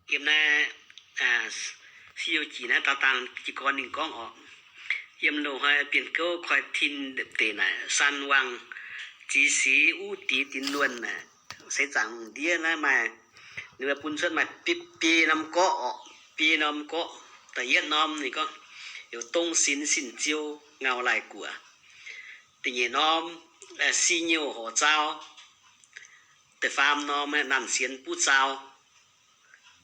Yiem naaiv, siou jiex naaiv daauh dangh jiez gorn ninh gorngv orqc, yiem loz-hnoi Bienh Gouv koi tin ndepc deic naaic, San Wangh, Ziex Sic, Uv Diex, Dinc Luonh naaic, seix zaangc ndiev naaiv maaih, ninh mbuo bun cuotv maaih biei norm gorqv orqc, biei norm gorqv. Da'yietv norm ninh gorngv heuc Dongh Sinx Sin Ziou Ngau Laaih Guoqv. Da'nyeic norm, Si Nyouh Horc Zaau. Da'faam norm, Naanh Sienx Buv Zaau.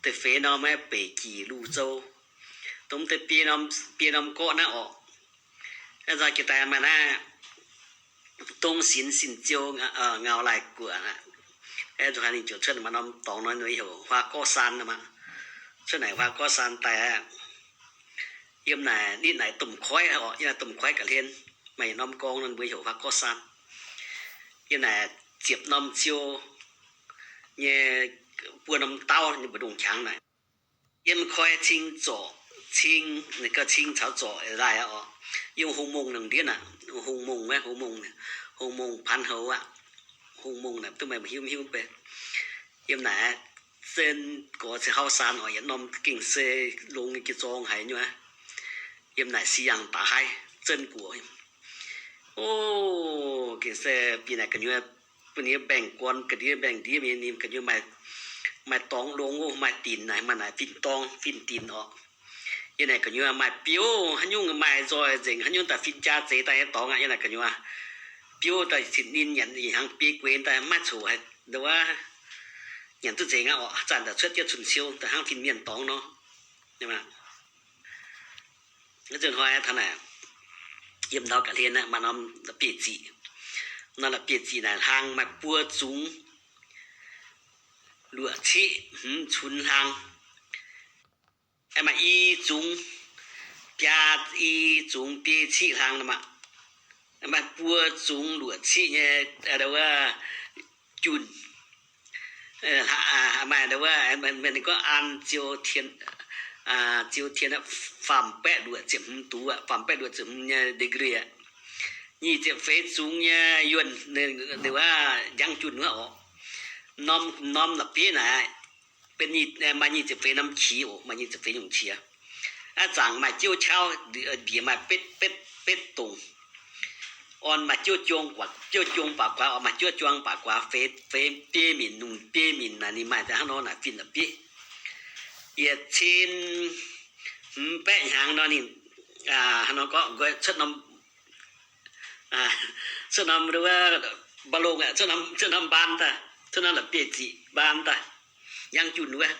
Da'feix norm, Beic Jiex Luh Zou. Dongh deix biei norm, biei norm gorqv naaiv orqc. Nzauh jiex daaih maaih naaiv Dongh Sinx Sin Ziou Ngau Laaih Guoqv aqv. Nzunc haaix ninh ziouc cuotv maaih norm dorngx nor, ninh heuc Huaa Gorqv Saan aqv. Cuotv naaic Huaa Gorqv Saan daaih aqv. Yiem naaic nitv naaic domh koiv orqc, yiem naaic domh koiv ga'hlen, maaih norm gorngv nor mbuo heuc Huaa Gorqv Saan. Yiem naaic ziepc norm ziou nyei buo norm dauh nyei mbu'ndongx qangx naaic. Yiem koi cing zorc, cing, gauh cing caux zorc laaih aqv orqc. Yiem hungh mongh nangc ndiev aqv, hungh mongh wuov, hungh mongh, hungh mongh พันหก aqv. Hungh mongh naaic duqv meih mbuo hiuv mv hiuv bei. Yiem naaic zen gorx cin hauv saan orqc, yietc norm gengh se longx nyei jiex zorng haic nyuoz. Yiem naaic si yangh daaih haiv zen guoqv. O, gengh se bieqc naaic gu'nyuoz, bun ninh mbaengx-gorn ga'ndiev mbaengx-ndiev mingh, ninh gu'nyuoz maaih dorngx longx, maaih dinc naaic, maaih naaic fin-dorng fin-dinc orqc. Yiem naaic gu'nyuoz maaih biouv haaix nyungc, maaih nzoih nzengc haaix nyungc daaih, fin-jaa zeix daaih nyei dorngx aqv. Yiem naaic gu'nyuoz biouv daaih cin ninh nyanc hnaangx biei gueix daaih maiv coqc haaix, nduov, nyanc duqv nzengc aqv orqc. Zanc daaih cuotv jienv cun-ciou daaih hnangv fin-mienh dorngx nor. Nzunc hnoi taux naaic, yiem ndau ga'hlen aqv, maaih norm la'bieiv-ziqc. Norm la'bieiv-ziqc naaic hlang maaih buo zungx luoqc ciqv hmz cunx hlang. Maaih i zungx, biaa, i zungx biei ciqv hlang nor maah. Maaih buo zungx luoqc ciqv nyei, wuov, junh. Maaih wuov, ninh gorngv an ziou tien, ziou tien, faam baeqv luoqc ziepc hmz duqv, faam baeqv luoqc ziepc hmz nyei degree. Nyic ziepc feix zungx nyei yuonh, wuov, njangv junh wuov orqc. Norm, norm la'bieiv naaic, benx nyic, maaih nyic ziepc feix norm qiex oc, maaih nyic ziepc feix nyungc qiex. Aav, zaangc maaih jiouv qauv, mbiec maaih betv, betv, betv dongc. Orn maaih jiouv juang, jiouv juang baac guaax, orn maaih jiouv juang baac guaax, feix, feix biei minc, nungh biei minc naaic ninh maaih daaih hnangv nor naaic fin la'bieiv. Yietc cin hmz baeqv hnyangx nor ninh, hnangv nor gorngv, cuotv norm, cuotv norm, wuov, mba'longh, cuotv norm mbaan daaih, cuotv norm la'bieiv-ziqc mbaan daaih, njangv junh wuov.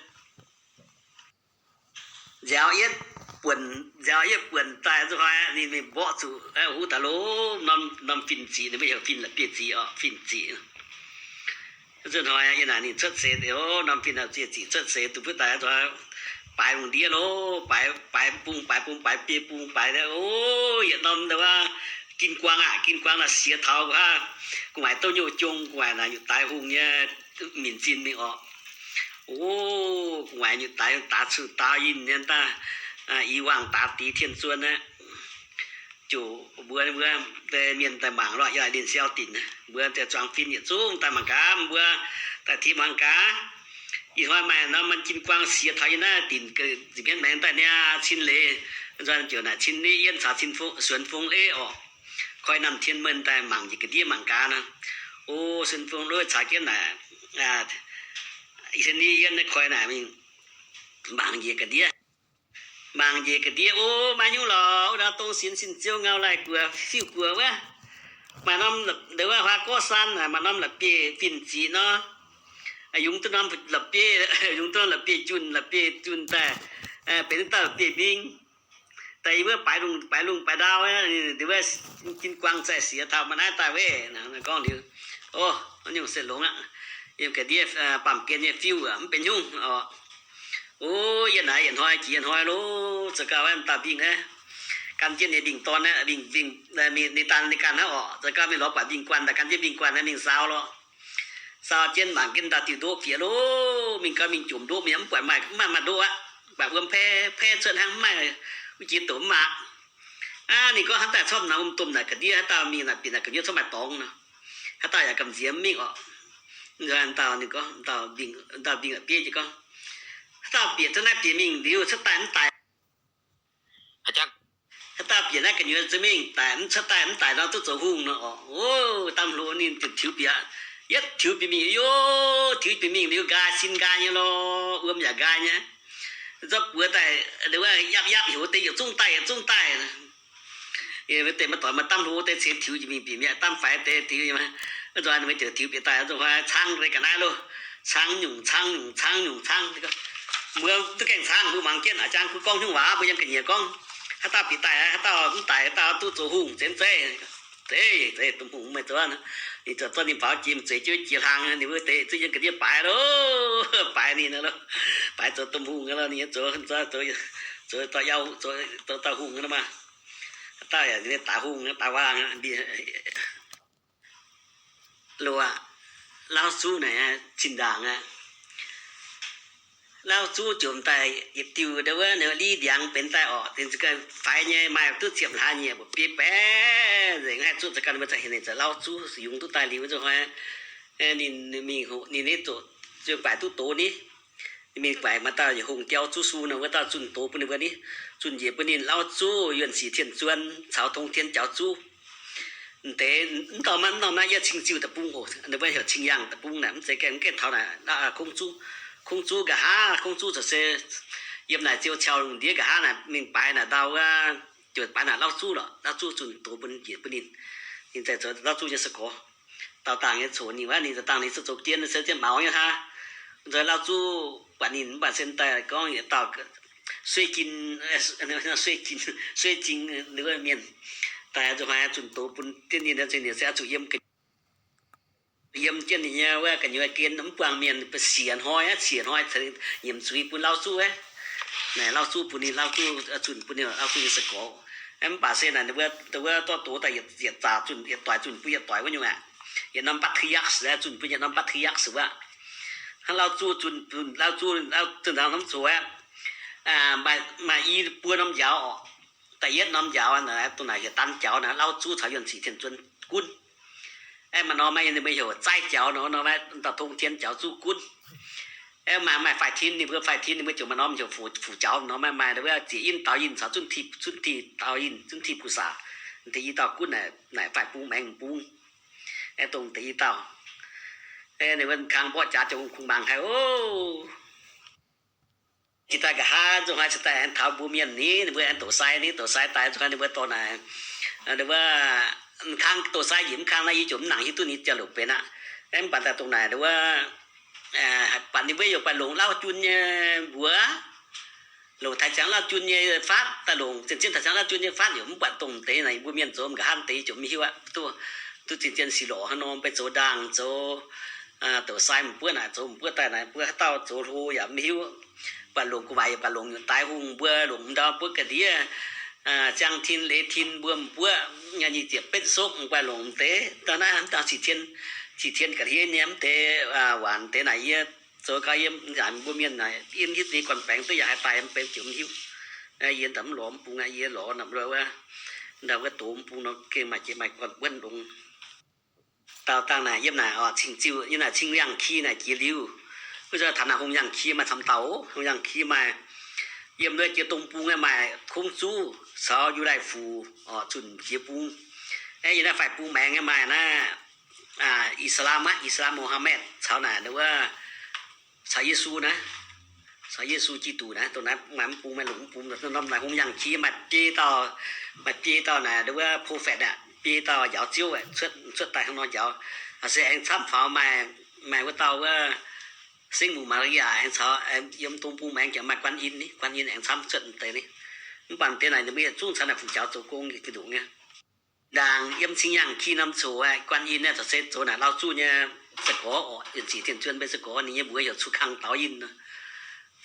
Nziaaux yietv buonc, nziaaux yietv buonc daaih nzunc hnoi ninh mingh mborqv zuqc huv daaih lorqc, norm fin-ziqc, ninh mbuo heuc fin la'bieiv-ziqc orqc, fin-ziqc. Nzunc hnoi yie naaic ninh cuotv seix, o, norm fin la'bieiv-ziqc cuotv seix duqv buov daaih, baaix lungh ndiev lorqc, baaix, baaix bung, baaix bung, baaix biei bung, baaix, o, yietc norm wuov, gin guang aqv, gin guang naaic siex taux gu'haav, gu'nguaaic douh nyouh jong, gu'nguaaic naaic nyutc daix hungh nyei minc zinh mingh orqc. O, gu'nguaaic nyutc daix daaix cuotv daaux yinh nyei daaih, i wangh daaix dix tien zuon aqv. Ziouc mbuox mbuo, mienh daaih mangc lorqc, yie laaic linh siau dinc, mbuo daaih zuangx fin yietc zungv daaih mangc gaax, mbuo daaih tipc mangc gaax. Ih hnoi maaih norm, maaih gin guang siex taux yie naaiv dinc, zinh mienv maengx daaih niaa cin leiz, nzoih ziouc naaic cin ni yienv caux suonx fong leiz orqc. Koi naamh tien meih daaih mangc njiec ga'ndiev mangc gaax nor. O, suonx fong leiz caux jienv naaic, cin ni yienv naaiv koi naaic mingh mangc njiec ga'ndiev. Mangc njiec ga'ndiev, o, maaih nyungc lorqc, wuov dongh sinx sin ziou ngau laaih guoqv fiuv guoqv wuov. Maaih norm, wuov, huaa gorqv saan naaic maaih norm la'bieiv fin-ziqc nor. Yungz duqv norm la'bieiv, yungz duqv norm la'bieiv junh, la'bieiv junh daaih, benx dauh la'bieiv mbing. Daaih yie wuov baaix lungh, baaix lungh baaix ndau, wuov, gin guang zaih siex taux maaih naaiv daaih weic, gorngv liuz, o, nyungc se longx aqv. Yiem ga'ndiev baamh gen nyei fiuv mv benx nyungc orqc. O, yie naaic yietc hnoi jiex yietc hnoi lo, za'gauh wuov dauh mbing aqv, gan jienv ninh mbing dorn aqv, ninh daan ninh ganh hnangv orqc, za'gauh mingh lorz buatc mbing guanh daaih gan jienv mbing guanh aqv mingh saau lorqc. Saau jienv mangc jienv daaih diuh ndoqv bieqc lo, mingh gau mingh jomc ndoqv mingh mv buatc maaih, mv maaih, maaih ndoqv aqv. Buatc wuom pae, pae cuotv hnangv mv maaih, wuov jiex doqc mv maaih. Aav, ninh gorngv haaix dauh corc naaic wuom domh naaic ga'ndiev, haaix dauh mingh naaic bieqc naaic ga'ndiev corc maaih dorngx nor. Haaix dauh yaac gamh nziex mv mingh orqc. Dauh, dauh mbing la'bieiv jiez gorngv, Haaix dauh bieqc cuotv naaiv bieqc mingh liuz cuotv daaih mv daic. Haaix dauh bieqc naaiv gu'nyuoz zuqc mingh daic, mv cuotv daaih mv daic nor duqv zoux hungh nor oc. O, Damh Hlo ninh ziouc tiux bieqc, yietv tiux bieqc mingh, yo, tiux bieqc mingh liuz nqaai sin nqaai nyei lorqc, wuom yaac nqaai nyei. Zorqv buoz daaih, wuov yapv yapv heuc deix yietc zungv daaih yietc zungv daaih. Yie deix maaih doic maaih Damh Hlo deix ceix tiux jiex mingh bieqc mi'aqv, Damh Faix deix tiux, wuov nzunc ninh mbuo ziouc tiux bieqc daaih, nzunc hnoi caangv deix ga'naaiv loh, caangv nyungc caangv nyungc caangv nyungc caangv. Mbuo duqv gaengh caangv, mbuo muangx jienv a'jang kuv gorngv nyungc waac, mbuo yiem ga'nyiec gorngv, haaix dauh bieqc daaih, haaix dauh mv daic, haaix dauh duqv zoux hungh, zeiz mv zeiz? Zeiz, zeiz, dongh hungh meih zoux. Ninh ziouc zorqv ninh faaux jiex, mingh zeix jienv jiex hlaang, ninh mbuo deix zuqc yiem ga'ndiev baaix loh, baaix ninh loh, baaix zoux domh hungh loh, ninh nyei zoux, zoux, zoux dauh yauh, zoux dauh hungh nor maah. Haaix dauh yaac daaix hungh daaix waang. Loz aqv, Lauv Zuv naaic zinh ndaangc aqv. Lauv Zuv jomc daaih yietc diuh ndau wuov, ninh liv ndiangx benx daaih orqc, faix nyei maaih duqv ziepc hlaax nyei mbuo biei baeqc nzengc, haih zuqv za'ganh mbuo za'hlen ninh za'Lauv Zuv yungz duqv daaih liuz nzunc hnoi, ninh mingh hoqc ninh nyei zoqc, zunh guaaic duqv doz ni. Ninh mingh guaaic maaih dauh yietc hungh jauv zuv su nor, wuov dauh zunh doz bun ninh mbuo ni, zunh njiec bun ninh, Lauv Zuv, yuonh sic tien zuon caux tong tien jaux zuv. M'deix mv dorh maiv, mv dorh maiv, yie cing ziuh deic-bung oc, ninh mbuo heuc cing yangh deic-bung naaic, mv zeiz gaengh, mv gaengh taux naaic, kungx zuv, kungx zuv nqa'haav, kungx zuv zoux se yiem naaic ziou ciaux lungh ndiev nqa'haav naaic mingh baaix naaic ndau wuov, ziouc baaix naaic Lauv Zuv lorqc, Lauv Zuv zunh doz bun njiec bun ninh, ninh zai zoux Lauv Zuv nyei se gorx. Dauh dangh nyei coc ninh wuov, ninh dangh ninh zoux jien se jienv maux nyei hnangv. Nzoih Lauv Zuv buatc ninh mv baac se daaih gorngv yietc dauh sueiv jin, sueiv jin, sueiv jin wuov mienh, daaih zuqc zunh doz bun jienv ninh, ninh se oix zuqc yiem, yiem jienv ninh nyei wuov gu'nyuoz gen mv buangh mienh, siec hnoi aqv, siec hnoi nyiemc zuiz bun Lauv Zuv aqv. Naaic Lauv Zuv bun ninh, Lauv Zuv zunh bun ninh, Lauv Zuv nyei se gorx. Mv baac se naaic wuov, wuov dorh doz daaih yietc zaac zunh, yietc doic zunh bun yietc doic wuov nyungc aqv. Yietc norm patriarch zunh bun yietc norm patriarch wuov. Hnangv Lauv Zuv zunh, zunh Lauv Zuv, zunh Lauv Zuv hnamv zoux aqv. Maaih i buo norm njaaux orqc. Da'yietv norm njaaux naaic, dongh naaic heuc dan jaux naaic, Lauv Zuv caux yuonh sic tien zuon gunv. Aeqv, maaih norm maaih ninh mbuo heuc zaaiv jaux nor, norm maaih dauh tong tien jaux zuv gunv. Aeqv, maaih, maaih faix-tin, ninh mbuo faix-tin ninh mbuo ziouc maaih norm heuc fuc, fuc jaux nor, maaih, maaih wuov zieqc yinh daaux yinh caux zunv ti, zunv ti daaux yinh, zunv ti 菩萨. Deix i dauh gunv naaic, naaic faix-bung maengx bung. Aeqv, dongh deix i dauh. Aeqv, ninh mbuo kang mborqv jaax ziouc kungx mangc haic oc. Jiex daaih nqa'haav nzunc hnoi se daaih aengx taux mbuo mienh ni, ninh mbuo aengx doqc sai ni, doqc sai daaih nzunc hnoi ninh mbuo dorh naaic, wuov, kang doqc sai njiec mv kang naaiv yie ziouc mv nangc hiuv duqv ninh jauv-louc benx aqv. Mv baac daaih dongh naaic wuov, baac ninh mbuo yaac baac longc Lauv Jun nyei mbuox, longc taaix ziangx Lauv Jun nyei faatv daaih longc, zien-zien taaix ziangx Lauv Jun nyei faatv yaac mv buatc dongh deix naaic mbuo mienh zoux nqa'haav deix ziouc mv hiuv aqv. Duqv, duqv zien-zien sic lorqc hnangv nor, mbuo zoux ndaangh, zoux doqc sai m'buoqv naaic, zoux m'buoqv daaih naaic, mbuo haaix dauh zoux hlo yaac mv hiuv. Baac longc gu'nguaaic yaac baac longc nyutc daix hungh, mbuo longc ndau mbuo ga'ndiev, ziangh tin leiz tin mbuo m'buoqv, nyic ziepc betv sokv m'buo longc deix. Daaih naaiv dangh sic tien, sic tien ga'hlen nyei mv deix, waanc deix naaic yie zoux gau yie mbuo mienh naaic yiem hiuv deix gorn-baengx duqv yaac haih daaih mv benx ziouc mv hiuv. Yie ndau mv lorz mv bung aqv, yie lorz nor wuov, ndau wuov doz mv bung nor gengh maaih jiex maaih gorn-buonv longx. Daauh dangh naaic yiem naaic oc, cing-ziuh yiem naaic cing yangh ki naaic jiex liuz, wuov zanc taux naaic hungh yangh ki maaih camv dauh, hungh yangh ki maaih yiem wuov jiex dong bung maaih Kungx Zuv caux Yu Lai Fuc oc, zunh jiex bung. Aeqv, yiem naaiv faix bung maengx maaih naaiv Islam aqv, Islam Muhammad caux naaic wuov caux Yesu naaiv, caux Yesu Giduc naaiv, dongh naaiv maaih mv bung, maaih longc mv bung, norm naaic hungh yangh ki maaih biei dauh, maaih biei dauh naaic wuov prophet aqv, biei dauh njaaux ziouv cuotv, cuotv daaih hnangv nor njaaux. Se aengx camv faaux maaih, maaih wuov dauh wuov Singx Mungc Maa^li^yaa aengx caux, yiem dong bung maengx jiex maaih Guan In ni, Guan In aengx camv cuotv deix ni. Mv baac deix naaic ninh mbuo yietc zungv caux naaic fu'jueiv zoux gong yietc nduqc nyei. Ndaangc yiem cing yangh ki norm coc aqv, Guan In naaiv zoux se zoux naaic Lauv Zuv nyei se gorx oc, Yunh Sic Tien Zuon mbuo se gorx, ninh nyei mbuox heuc Cu Kang Daux Yinh.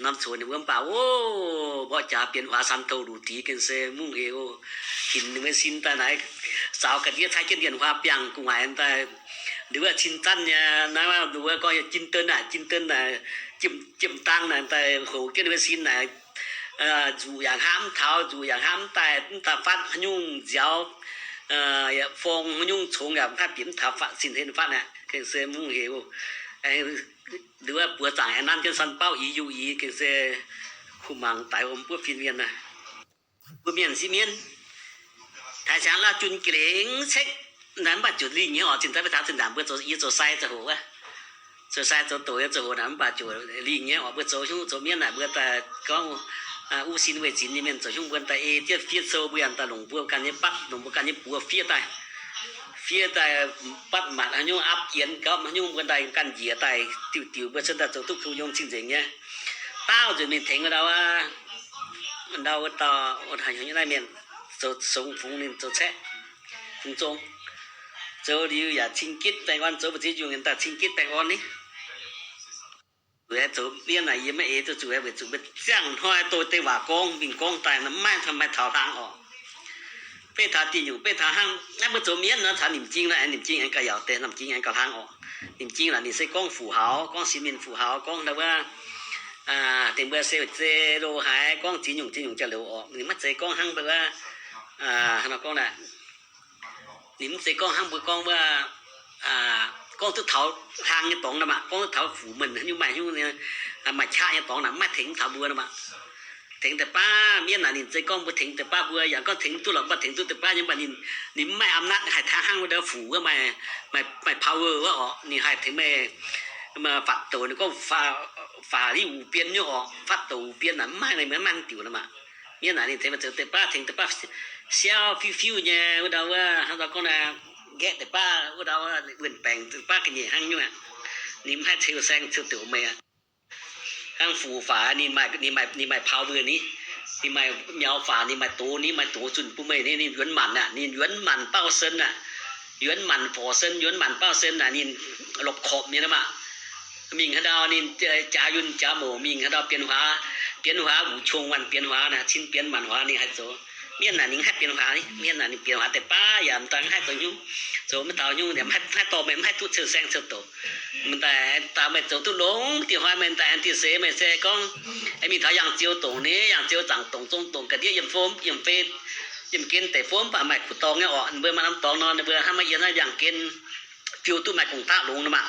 Norm coc ninh mbuo mv baac, o, mborqv jaax bienx huaax san touh luc dic gengh se mungv hec, o, hinc ninh mbuo sin daaih naaic, zaux ga'ndiev caaiv jienv ndie-huaa biangh gu'nguaaic daaih, ndie wuov cin zanv nyei naaiv, ndie wuov gorngv jin den naaic, jin den naaic, jiem, jiem dang naaic daaih hoc jienv ninh mbuo sin naaic, nzuqc yaac hnamv taux, nzuqc yaac hnamv daaih, mv daaih fatv haaix nyungc nziaaux, forng haaix nyungc congx yaac mv haih bieqc mv taux fatv sin hlen fatv aqv, gengh se mungv hec, o. Aengx nduov buoz zaangc aengx nanv jienv san bauv i yuh i gengh se kuh mangc daix wuom buov fin mienh naaic. Mbuo mienh sieqv mienv, taaix qangx lauh jun ga'lengc cekv naaic mv baac ziouc lingh nyei oc. Zinh daaih mv taux zinh ndaangc mbuo zoux, yie zoux sai zoux hoc wuov, zoux sai zoux doqc yie zoux hoc naaic mv baac ziouc lingh nyei oc. Mbuo zoux hnyouv zoux mienv naaic mbuo daaih gorngv uv sin weih zinx nyei mienh zoux hnyouv mbuo daaih ei jienv fiev sou mbuo yaac daaih longc mbuo ganh nyei batv, longc mbuo ganh nyei buoz fiev daaih, fiev daaih batv matc haaix nyungc aapv yienx gapv haaix nyungc mbuo daaih ganh njiec daaih diuc diuc mbuo cuotv daaih zoux duqv kungx yiem cing-nzengc nyei. Daauh nzunc mingh tengx wuov ndau, ndau wuov dauh, naaiv mienh zoux songx fungx ninh zoux caeqv, fungx zong, zoux liuz yaac cing gitv baengh orn, zoux mbu'ziex nzunc ninh daaih cing gitv baengh orn ni. Weic zoux mienv naaic yie maiv eix duqv zuqc weic zuqc mbuo ziangh hnoi doix deix waac gorngv mingh gorngv daaih maiv maaih taux hlang orqc. Beiv taux diuh nyungc beiv taux hnangv naaiv mbuo zoux mienv nor caux nimc jing naaic, nimc jing aengx gauh yaauc deix, nimc jing aengx gauh hlang orqc. Nimc jing naaic ninh se gorngv fuqv haux, gorngv sin mienh fuqv haux, gorngv ndau wuov dengh mbuo se zei loz haaix gorngv ziex nyungc ziex nyungc jauv-louc orqc. Ninh maiv zeiz gorngv hnangv mbuo wuov, hnangv nor gorngv naaic, ninh mv zeiz gorngv hnangv mbuo gorngv wuov, gorngv duqv taux hlang nyei dorngx nor maah, gorngv duqv taux fuqv menh haaix nyungc maaih haaix nyungc maaih qaqv nyei dorngx naaic, mv maaih tengx taux mbuo nor maah. Tengx deix baav mienv naaic ninh zeiz gorngv mbuo tengx deix baav mbuo, yaac gorngv tengx duqv lorqc, mv baac tengx duqv deix baav nyei mv baac ninh, ninh mv maaih อำนาจ haih tangx hnangv wuov ndau fuqv wuov maaih, maaih power wuov orqc. Ninh haih tengx meih, meih fatv douc, ninh gorngv faah, faah liuz wuc bien nyei orqc, fatv douc wuc bien naaic mv maaih, mv maaih diuc nor maah. Mienv naaic ninh tengx meih zoux deix baav, tengx deix baav siauv fiuv-fiuv nyei wuov ndau wuov, hnangv ndau gorngv naaic, nqaeqv deix baav wuov ndau wuov, wuonh baengc deix baav ga'nyiec hnangv nyungc aqv. Ninh mv haih ceu saeng ceu douc meih aqv. Hnangv fuqv faah ninh maaih, ninh maaih, ninh maaih power ni, ninh maaih miaux faah, ninh maaih doz ni, maaih doz zunh bun meih ni, ninh yuonx manc aqv, ninh yuonx manc เปอร์เซ็นต์ aqv, yuonx manc เปอร์เซ็นต์, yuonx manc เปอร์เซ็นต์ aqv, ninh รอบคอบ nyei nor maah. Mingh haaix ndau ninh jaax yunh jaax mouc, mingh haaix ndau เปลี่ยนหัว, เปลี่ยนหัว wuc qongx waanc เปลี่ยนหัว naaic, cin bienx manc huaax ninh haih zoux. Mienv naaic ninh haih เปลี่ยนหัว ni, mienv naaic ninh เปลี่ยนหัว deix baav yaac m'daaih mv haih zoux hnyouv, zoux maiv taux hnyouv, mv haih dorh meih mv haih duqv ceu saeng ceu douc. M'daaih daaih meih zoux duqv longx dieh hnoi meih daaih aengx dieh seix meih se gorngv mingh taux yangh ziou dongc ni, yangh ziou zaangc dongc zong dongc ga'ndiev yiem fov, yiem fei, yiem gen deic fov mv baac maaih kuv dorngx nyei orqc. Mbuo maaih norm dorngx nor, ninh mbuo hnangv maaih yiem naaiv yangh gen fiou duqv maaih gong-daqv longx nor maah.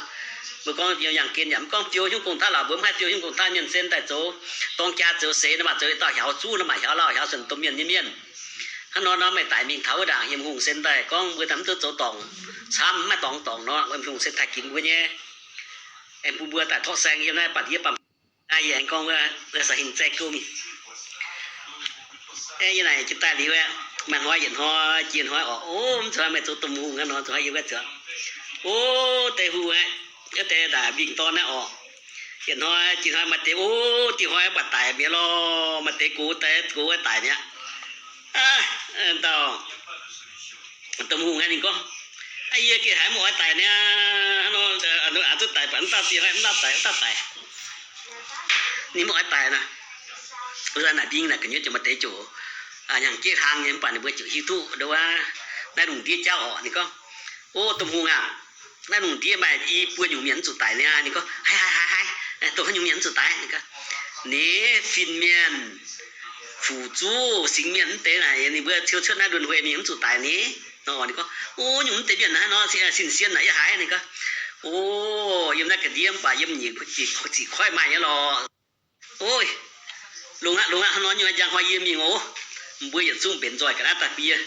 Mbuo gorngv yiem yangh gen yaac mv gorngv fiou hnyouv gong-daqv lorqc, mbuo mv haih fiou hnyouv gong-daqv. Mienh se daaih zoux dorng jaa zoux seix nor maah, zoux dauh hiaaux zuqv nor maah, hiaaux lauh hiaaux suonc domh mienh nyei mienh. Hnangv nor nor meih daic mingh taux wuov ndaangc yiem hungh sen daaih gorngv mbuo daaih mv duqv zoux dorngc, camv mv maaih dorngx dorngc nor, yiem hungh sen taaih ginx mbuo nyei, aengx bun mbuo daaih torqv saeng yiem naaiv banh yie banh. Naaiv yie aengx gorngv wuov, wuov สายหิน แจ้งเกิด mingh. Aeqv, yie naaic jiex daaih liuz aeqv, maaih hnoi yietc hnoi jiex hnoi orqc, o, mv zuqc meih zoux domh hungh hnangv nor, zuqc yie wuov zuqc, o, deix hungh aeqv, wuov deix daaih mingh dorn naaiv orqc. Yietc hnoi jiex hnoi maaih deix, o, dieh hnoi baac daic mi'aqv lorh, maaih deix gox deix gox daic mi'aqv. Aav, dauh domh hungh aeqv, ninh gorngv, aav, yie gengh haiz mv oix daic niaa, hnangv nor, aav, duqv daic baac mv dauh dieh hnoi mv lauh daic, mv dauh daic. Ninh mv oix daic naaic. Wuov naaic mbing naaic gu'nyuoz ziouc maaih deix ziouc hnyangx-jeiv hlang nyei, mv baac ninh mbuo ziouc hiuv duqv ndongc wuov naaiv lungh ndiev jauv orqc. Ninh gorngv, o, domh hungh aac, naaiv lungh ndiev maaih i buo nyungc mienh mv zuqc daic niaa. Ninh gorngv, haiz, haiz, haiz, haiz, dongh haaix nyungc mienh mv zuqc daic? Ninh gorngv, ninh fin-mienh, fu'juv, singx-mienh mv deix naaic, ninh mbuo ciou cuotv naaiv 轮迴 mingh mv zuqc daic ni. Nor ninh gorngv, o, nyungc mv deix mienh naaiv nor, sin-sien naaic yie haiz. Ninh gorngv, o, yiem naaiv ga'ndiev mv baac yiem nyic ziqc koiv maaih nyei lorqc. O, longx aqv, longx aqv, hnangv nor nyei njang hnoi yie mingh oc. Mbuo yietc zungv mbenc nzoih ga'naaiv daaih bun yie.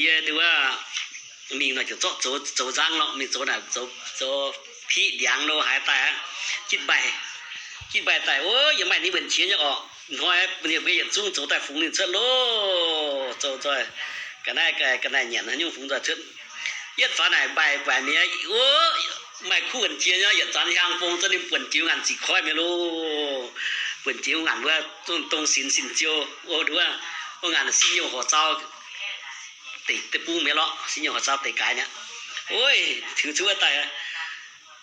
Yie dongh wuov mingh nor ziouc zorqv zoux, zoux nzang nor, mingh zoux naaic, zoux, zoux piqv ndiangx lo haaix daaih aqv. Jitv mbaih, jitv mbaih daaih, o, yie maaih ninh mbuonx qiex nyei orqc. Hnoi ninh mbuo yietc zungv zoux daaih fungx ninh cuotv loh, zoux nzoih ga'naaiv, ga'naaiv nyanc haaix nyungc fungx nzoih cuotv. Yietv faaux naaic mbaih mbaih mi'aqv, o, maaih kuv mbuonx qiex nyei, yietc zanc hiaang fong zorqv ninh buonc jiex ngaanc ziqc koiv mi'aqv loh. Buonc jiex ngaanc wuov, dongh sinx sin ziou, o, nduov, o, ngaanc sin nyouh horc zau deic, deic bung mi'aqv lorqc, sin nyouh horc zau deic gaaix mi'aqv. Oi, tiux cuotv wuov daaih,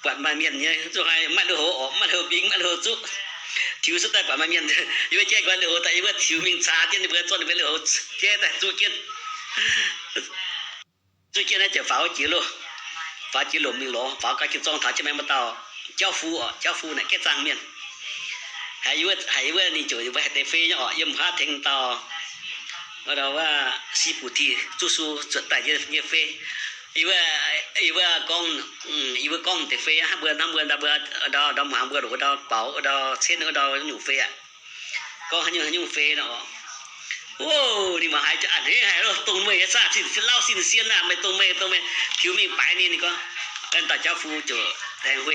buatc maaih mienh nyei, zuqc haiz maaih lui-houx orqc, maaih lui-houx mbing, maaih lui-houx zuqv. Tiux cuotv daaih buatc maaih mienh, yie mbuo jaiv nqoi lui-houx daaih, yie mbuo tiux mingh caa jienv, yie mbuo zorqv ninh mbuo lui-houx jaiv daaih zuqv jienv. Zuqv jienv naaiv ziouc faaux jiex loh, faaux jiex lomc mingh lorz, faaux gau jiex zorng taux jienv maengx muoz-dauh jauv fu orqc, jauv fu naaic gaeqv zaangh mienh. Haiz yie wuov, haiz yie wuov ninh ziouc haih deix fei nyei orqc, yiem haav tengx dauh, wuov, si buc ti zuqv su zuotc daaih nyei fei. Yie mbuo, yie mbuo gorngv, yie mbuo gorngv deix fei hnangv mbuo, hnangv mbuo ndau, mbuo ndau, ndau muangx mbuo loc ndau baaux ndau cenv ndau nyungc fei aqv. Gorngv haaix nyungc haaix nyungc fei nor. O, ninh mangc haiz a'hneiv haic loh, dongh meih nyei zaah lauh sin-sien aqv, meih dongh meih, dongh meih tiux mingh baaix ninh. Ninh gorngv, dauh jauv fu ziouc aengx,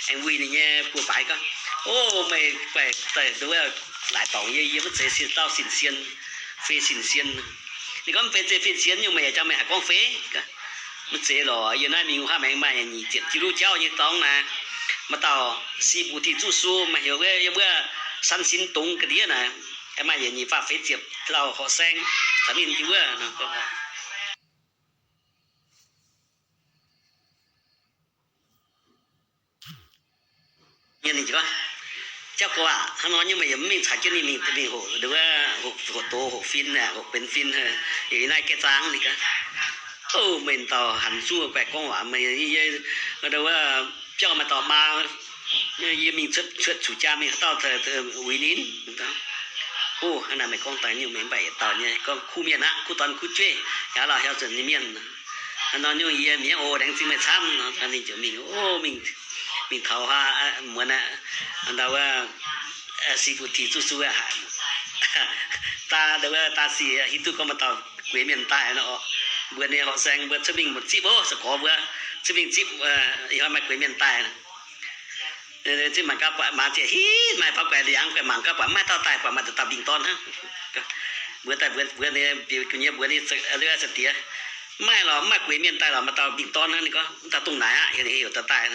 aengx wuih ninh nyei buoz-baaix gorngv, O, meih guaix daaih nduov laaix dorngc yie, yie maiv zeiz sin-lauh sin-sien, fei sin-sien. Ninh gorngv, Mv fei zeiz fei sien nyungc, meih yaac jangx meih haih gorngv fei. Maiv zeiz lorqc, yie naaiv mingh wuov hnangv maengx maaih nyic ziepc jiu luv jauv nyei dorngx naaic, maaih dauh si buc ti zuqv su, maaih heuc wuov, yiem wuov San Sin Dongx ga'ndiev naaic, maaih yietc nyeic faah feix ziepc dauh horqc saeng caux mingh jienv wuov. Ninh gorngv, Jauv gorx aac, hnangv nor nyei meih yaac mv mingh caux jienv ninh mingh, mingh hoqc, hoqc doz, hoqc fin, hoqc benx fin, yaac naaiv gaeqv zaang. Ninh gorngv, O, meih dauh hanc zuqv guaix gorngv waac, meih, wuov, biauv maaih dauh maa, yie mingh cuotv zuqc jaa mingh haaix dauh uix ninh. O, hnangv naaic meih gorngv daaih nyungc meih mv baac yietc dauh nyei gorngv kuv mienh aqv, kuv dorn kuv jueiv, yaac lorqc hiuv zuqc ninh mienh. Hnangv nor nyungc yie mienh o laengz zingh meih camv. Ninh ziouc mingh, o, mingh, mingh taux muonz aqv, ndau wuov si buc ti zuqv su aqv, daa, ndau wuov daa sic hiuv duqv gorngv maaih dauh gueix mienh daaih nor. Mbuo nyei horqc saeng mbuo cuotv mingh zipv, o, se gorx mbuo cuotv mingh zipv, ih hnoi maaih gueix mienh daaih. Zipv mangc gaax buatc, maaz ziouc hiv maaih faaux guaix liangx, guaix mangc gaax buatc mv maaih dauh daaih, buatc maaih dauh dauh mbingh dorn hnangv. Mbuo daaih mbuox, mbuox ninh, gu'nyuoz mbuox ninh, Sai-diex, mv maaih lorqc, mv maaih gueix mienh daaih lorqc, maaih dauh mbingh dorn hnangv. Ninh gorngv, Mv dauh dongh naaic aqv. Heuc dauh daaih.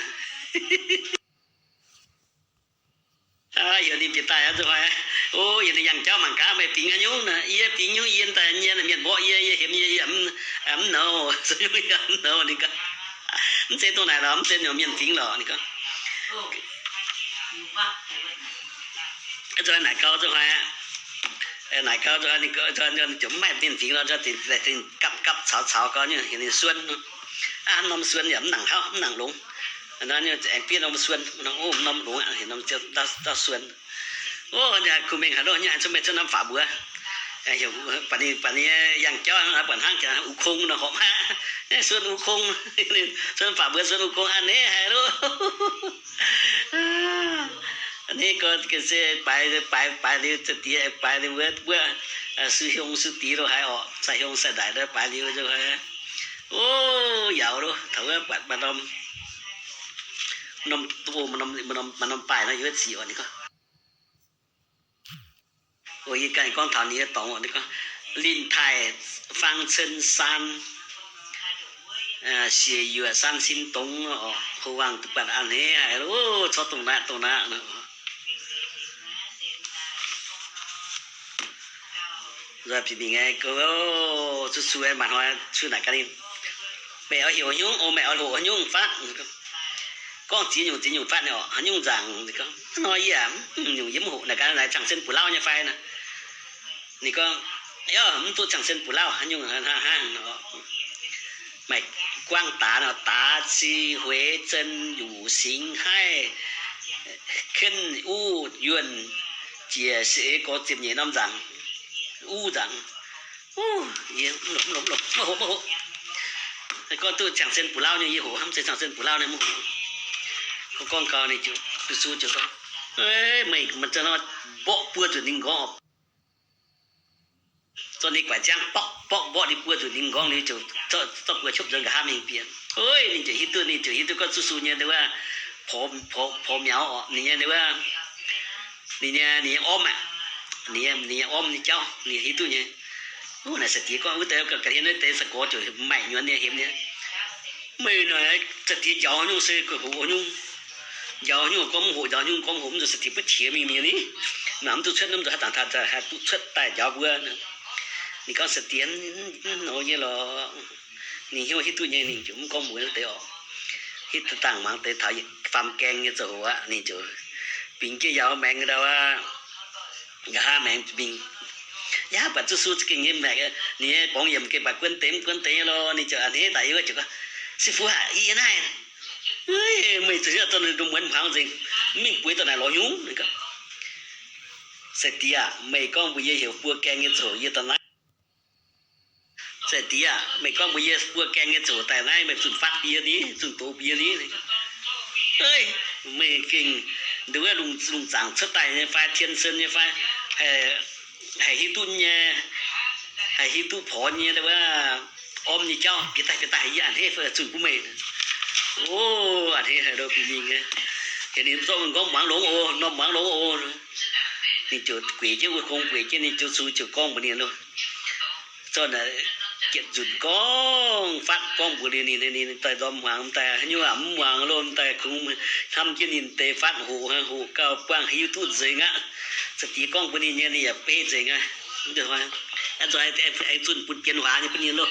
Heuc ninh bieqc daaih aqv, nzunc hnoi, O, yie ninh yangh jauv mangc gaax meih bingx haaix nyungc naaic. Yie bingx nyungc, yie daaih nyei mienh mborqv yie, yie hemx yie, yie mv nouz, yie mv nouz. Ninh gorngv, Mv zeiz dongh naaic lorqc, mv zeiz nyungc mienh fingx lorqc. Ninh gorngv, Naaic gau nzunc hnoi aqv. Naaic gau nzunc hnoi ninh ziouc mv maaih mienh fingx lorqc, gapv gapv caux caux gau nyungc, ninh suon. Aav, norm suon yaac mv nangc hauv, mv nangc longx. Aengx biev norm suon, norm longx, norm dauh suon. O, kuh mengh haaix loh, nyei cuotv meih cuotv norm faatv mbuox. Baac ninh, baac ninh yangh jauv buatc hnangv jaax uv kong nor horpc maiv, suon uv kong. Cuotv norm faatv mbuox suon uv kong a'hneiv haic loh. A'hneiv gorngv se baaix, baaix, baaix liuz za'diex, baaix liuz wuov, wuov, su hiong su diex lo haaix orqc, sai hiong sai ndaaic baaix liuz nzunc hnoi. O, yaauc loh, taux wuov buatc maaih norm, norm, maaih norm baaih nor yiem wuov ziqc orqc. Ninh gorngv, O, yie ganh gorngv taux ninh nyei dorngx, ninh gorngv, Linh Thai Fang Cen San, Xie Yuoqc San Sin Dongx, Ho Wang duqv buatc a'hneiv haic, o, corc dongh naaiv dongh naaiv. Nzoih bieqc mingh, zuqc suix maanc hnoi suix naaic gaax ninh, Meih oix heuc haaix nyungc? O, meih oix hoqc haaix nyungc fatv? Gorngv ziex nyungc ziex nyungc fatv nyei orqc, haaix nyungc nzaangc? Ninh gorngv, Hnangv nor yie aac, mv nyungc yie mv hoqc naaic gaax, naaic cangh sen buoz-lauh nyei fai naaic. Ninh gorngv, Yaac mv duqv cangh sen buoz-lauh, haaix nyungc hnangv, maaih guangv daax nor, daax ci hueix zen yuqc singx haih kenv uv yuonh jiex se gorx ziepc nyeic norm nzaangc, uv nzaangc. Yie mv longc, mv longc, mv longc, maiv hoqc, maiv hoqc. Gorngv duqv cangh sen buoz-lauh nyei yie hoqc, mv zeiz cangh sen buoz-lauh nyei mv hoqc. Gorngv gau ninh ziouc, Yesu ziouc gorngv, Meih mborqv buo nzunc ninh nqorngv. Zorqv ninh guaix ziangv borqv borqv mborqv ninh buo nzunc ninh nqorngv liuz ziouc zorqv buoz qopv nzuonx nqa'haav mingh bieqc. Ov, ninh ziouc hiuv duqv, ninh ziouc hiuv duqv gorngv zuqc su nyei nduov, porx miaux orqc, ninh nyei nduov, ninh nyei, ninh nyei ormv aqv, ninh nyei, ninh nyei ormv nyei jauv ninh hiuv duqv nyei. Ov, naaic sai-diex gorngv wuov deix ga'hlen wuov deix sai-gorx ziouc maaih nyuonx nyei hemx nyei. Meih naaic sai-diex njaaux haaix nyungc se hoqc haaix nyungc. Njaaux haaix nyungc gorngv mv hoqc, njaaux haaix nyungc gorngv hoqc, mv zuqc sai-diex butv qiex mingh mi'aqv ni. Mv zuqc cuotv, mv zuqc haaix dangx taux haaix duqv cuotv daaih njaaux mbuo. Ninh gorngv sai-diex, mv, mv, nor nyei lorqc. Ninh hnyouv hiuv duqv nyei, ninh ziouc mv gorngv mbuox wuov deix orqc. Hiuv duqv dangh muangx deix taux faam gaeng nyei zoux hoc aqv, ninh ziouc bingx jienv yaac maengx ndau aqv. Nqa'haav maengx mingh, yaac buatc zuqc su za'gengh nyei maengx, ninh nyei borngz yiem gengh buatc guon deix mv guon deix nyei lorqc. Ninh ziouc a'hneiv daaih yiem wuov ziouc gorngv, Se fu aac, yie naaiv, meih zuqc hiuv duqv ninh muonz hmuangx nzengc, mv mingh bueix dorh naaic lorz nyungc. Ninh gorngv, Sai-diex aac, meih gorngv mbuox yie heuc buo gaeng nyei zoux, yie dorh naaiv Sai-diex aah, meih gorngv mbuox yie buo gaengh nyei ziouc daaih naaiv, meih zunh fatv bun yie ni, zunh doz bun yie ni. Ei, meih gengh nduov lungh zaangc cuotv daaih nyei fai, tien sen nyei fai, haih hiuv duqv nyei, haih hiuv duqv porx nyei, wuov, orm nyei jauv, bieqc daaih, bieqc daaih, yie a'hneiv zunh bun meih. O, a'hneiv haic lo bun ninh nyei. Heuc ninh zorqv gorngv muangx longx oc, norm muangx longx oc. Ninh ziouc gueic jienv wuov kong, gueic jienv ninh ziouc su ziouc gorngv mbuox ninh loh. Zorqv naaic jietc nzunc gorngv fatv gorngv mbuox liuz ninh, ninh daaih ndorm hmuangx daaih, haaix nyungc aac mv muangx loh, daaih kungx hnamv jienv ninh deix fatv hoqc, hoqc gauh buangh hiuv duqv nzengc aqv. Sai-diex gorngv bun ninh nyei, ninh yaac beiv nzengc aqv. Aengx zunh bun bienx huaax nyei bun ninh loh.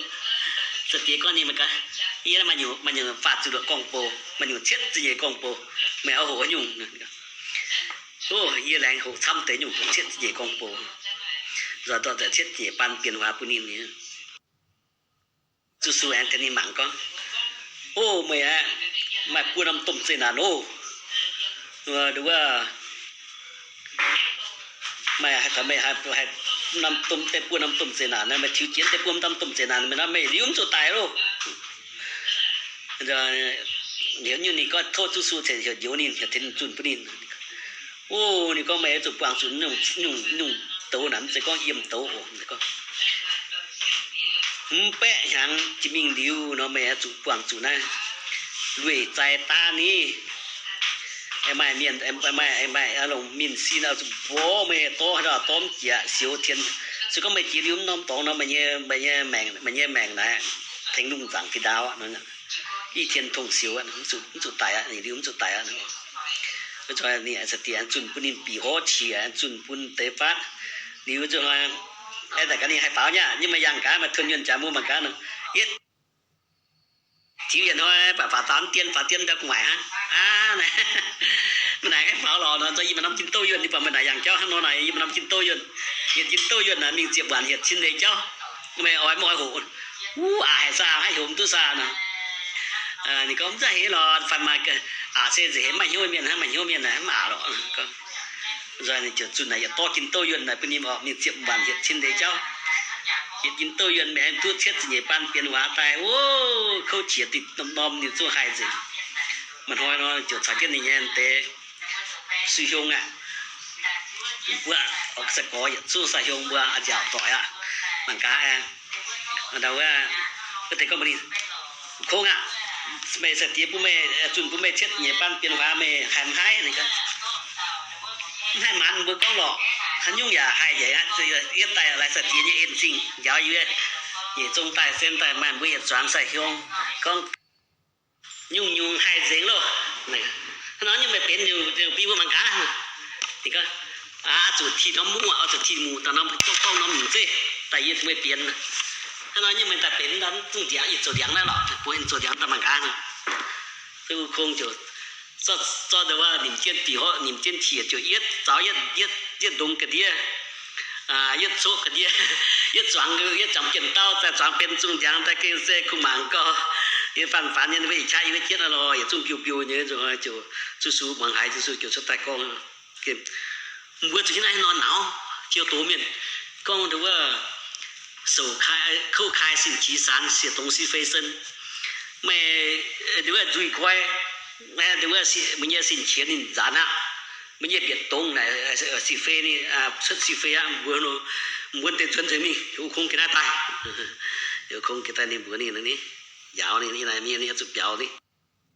Sai-diex gorngv ninh, maaih gaax, yie maaih nyungc, maaih nyungc faah zuqc lorqc gorngv-bou, maaih nyungc cietv zingh nyeic gorngv-bou, meih oix hoqc haaix nyungc? O, yie laengz hoqc camv deix nyungc, hoqc cietv zingh nyeic gorngv-bou. Nzoih dorh nzengc cietv zingh nyeic baan bienx huaax bun ninh. Zuqc su aengx tengx ninh mangc gorngv, O, meih aeqv, maaih buo norm domh zeqc naanc oc. Wuov, meih haih, meih haih norm domh, deix buo norm domh zeqc naanc, meih tiux jienv deix buo norm domh zeqc naanc, meih nor meih liuz mv zuqc daic loh. Heuc nyungc ninh gorngv tov zuqc su ceix heuc njoux ninh, heuc tengx zunh bun ninh. O, ninh gorngv meih oix zuqc buangh zuqc nyungc, nyungc douz naaic, mv zeiz gorngv yiem douz oc. Mv baeqv hnyangx jiex mingh liuz nor meih oix zuqc buangh zuqc naaiv lueic zaaix daav ni. Maaih mienh, maaih, maaih longc mienh sin oix zuqc mborqv meih dorv, dorv mv jiex siou tien. Se gorngv meih jiex liuz mv norm dorngx nor, meih nyei, meih nyei maengc, meih nyei maengc naaiv tengx lungh zaangc fih ndaauv aqv. Ih tien tongh siou aqv, mv zuqc daic aqv, liuz mv zuqc daic aqv. Wuov zuqc ninh sai-diex zunh bun ninh bieqc hov qiex, zunh bun deix fatv. Liuz zuqc hnoi, aengx daaih gaax ninh haih faaux nyei, ninh maaih yangh gaax, maaih tuon yuonh jaax mbuo mangc gaax nor, yietv tiux yietc hnoi baac faaux dien, faaux dien ndau gu'nguaaic hnangv. Aav, meih naaic haih faaux lorqc nor, nzoih yie maaih norm jin-douh yuonh, ninh buatc meih naaic yangh jauv hnangv nor naaic, yie maaih norm jin-douh yuonh. Yietc jin-douh yuonh naaic mingh ziepc waanc hietc cin deix jauv. Meih oix mv oix hoqc? Wuov, aac haic saah, haih hoqc mv duqv saah nor. Ninh gorngv, Mv za'gengh lorqc, fai maaih aac se nzengc heix mv maaih hnyouv mienh, mv maaih hnyouv mienh naaic mv aac lorqc. Nzoih ninh ziouc zunh naaic yietc dorv jin-douh yuonh naaic bun ninh oc, mingh ziepc waanc hietc cin deix jauv. Yietc jin-douh yuonh maengx duqv cietv ziepc nyeic baan bienx huaax daaih, o, kouv qiex dinh norm-norm ninh zungv haih nzengc. Maaih hnoi nor ziouc caux jienv ninh nyei deix sui hiong aqv, mbuo oix sai-gorx yietc zungv sai hiong mbuo oix nziaauc doic aqv. Mangc gaax, wuov deix gorngv mbuox ninh, Kong aac, meih sai-diex bun meih, zunh bun meih cietv nyeic baan bienx huaax, meih haih mv haih? Ninh gorngv, Mv haih maanc, mbuo gorngv lorqc, haaix nyungc yaac haih nzengc aqv. Yietv daaih laaix sai-diex nyei en-zingh njaaux yie, yietc zungv daaih sen daaih maaih mbuo yietc zuangx sai hiong, gorngv nyungc-nyungc haih nzengc loh. Hnangv nor nyungc meih benx nyungc, biux mbuo mangc gaax. Ninh gorngv, Aav, zuqc tih norm muqv, oix zuqc tih muqc daaih norm, gorngv norm nyungc zeiv daaih yie meih benx. Hnangv nor nyungc meih daaih benx daaih mv zungh ndiangx, yie zoux ndiangx naaiv lorqc, bun zoux ndiangx daaih mangc gaax. Wuov wuov kong ziouc zorqv, zorqv wuov nimc jienv bieqc, nimc jienv qiex ziouc yietv zaux, yietv, yietv ndongx ga'ndiev, yietv coqv ga'ndiev, yietv zuangx, yietv zuangx jien-dauh daaih zuangx benx zungh ndiangx daaih gengh se kuh mangc gau, yie faanh faanx nyei, wuov yietc qaqv yie wuov jienv aqv lorh, yietc zungv biu biu nyei, ziouc zuqc su muangx haiz, zuqc su ziouc cuotv daaih gorngv, Mbuo zuqc hiuv naaiv norm nauc, jiu doz mienh gorngv nduov wuov, 守开, 叩开信息箱, 写东西飞升. Meih nduov wuov nzuih koi, nduov wuov meih nyei sin-qienx ninh nzaanx aqv. Meih nyei mbietc dongz naaic si fei, cuotv si fei aqv. Mbuo, mbuo deix nzuonx nzengc mingh, wuov kong geh naaiv daaih. Wuov kong geh daaih ninh mbuox ninh, ninh njaaux ninh, ninh zuqc biaux ninh.